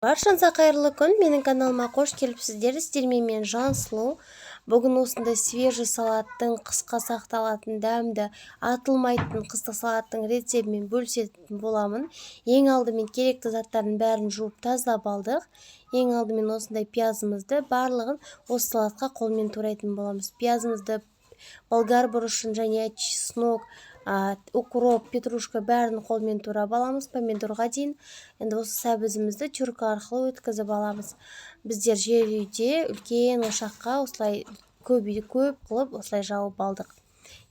Баршаңызға қайырлы күн! Менің каналыма қош келіпсіздер! Сіздермен мен, Жансұлу. Бүгін осындай свежий салаттың, қысқа сақталатын, дәмді, атылмайтын қыстық салаттың рецептімен бөлісетін боламын. Ең алдымен керекті заттардың бәрін жуып, тазалап алдық. Ең алдымен осындай пиязымызды барлығын осы салатқа қолмен турайтын боламыз. Пиязымызды, болгар бұрышын және чеснок, укроп, петрушка, бәрін қолмен турап аламыз, помидорға дейін. Енді осы сәбізімізді тюрка арқылы өткізіп аламыз. Біздер жер үйде үлкен ошаққа осылай көп көп қылып, осылай жауып алдық.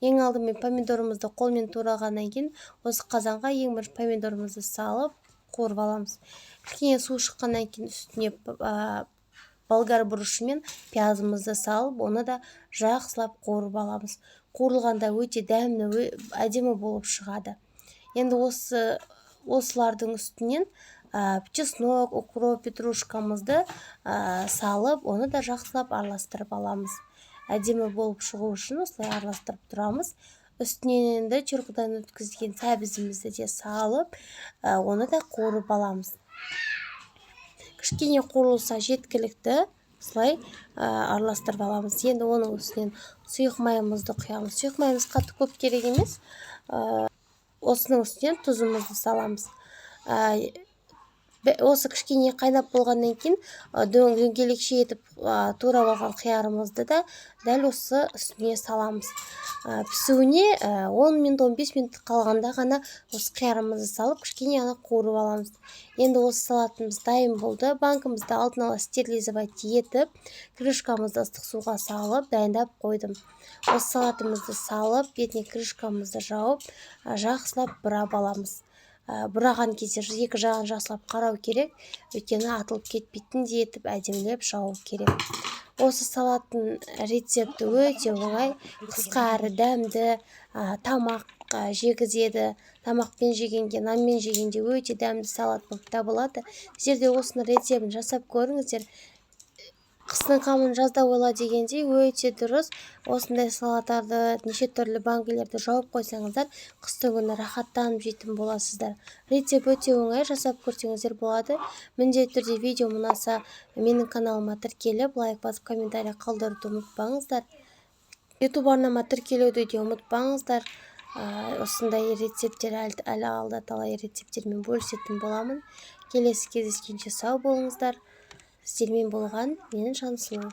Ең алдымен помидорымызды қолмен турағаннан кейін осы қазанға ең бірінші помидорымызды салып, қуырып аламыз. Кішкене су шыққаннан кейін үстіне болгар бұрышы мен пиязымызды салып, оны да жақсылап қуырып аламыз. Қуырылғанда өте дәмді, әдемі болып шығады. Енді осылардың үстінен чеснок, укроп, петрушкамызды салып, оны да жақсылап араластырып аламыз. Әдемі болып шығу үшін осылай араластырып тұрамыз. Үстінен енді тюркадан өткізген сәбізімізді де салып, оны да қуырып аламыз. Кішкене қуырылса, жеткілікті. Осылай араластырып аламыз. Енді оның үстінен сұйық майымызды құямыз. Сұйық майымыз қатты көп керек емес. Осының үстінен тұзымызды саламыз. Осы кішкене қайнап болғаннан кейін дөңгелекше етіп турап алған қиярымызды да дәл осы үстіне саламыз. Пісуіне 10 минут, 15 минут қалғанда ғана осы қиярымызды салып, кішкене ғана қуырып аламыз. Енді осы салатымыз дайын болды. Банкамызды алдын ала стерилизовать етіп, крышкамызды ыстық суға салып, дайындап қойдым. Осы салатымызды салып, бетіне крышкамызды жауып, жақсылап бұрап аламыз. Бұраған кезде екі жағын жақсылап қарау керек, өйткені атылып кетпейтіндей етіп, әдемілеп жабу керек. Осы салаттың рецепті өте оңай, қысқа әрі дәмді тамақ жегізеді. Тамақпен жегенге, нанмен жегенде өте дәмді салат болып табылады. Сіздер де осының рецептін жасап көріңіздер. Қыстың қамын жазда ойла дегендей, өте дұрыс. Осындай салаттарды неше түрлі банкілерді жауып қойсаңыздар, қыстың күні рахаттанып жейтін боласыздар. Рецепт өте оңай, жасап көрсеңіздер болады. Міндетті түрде видеом ұнаса, менің каналыма тіркеліп, лайк басып, комментарий қалдыруды ұмытпаңыздар. Ютуб арнама тіркелуді де ұмытпаңыздар. Осындай рецепттер әлі алда талай рецепттермен бөлісетін боламын. Келесі кездескенше сау болыңыздар! Сіздермен болған мен, Жансұлу.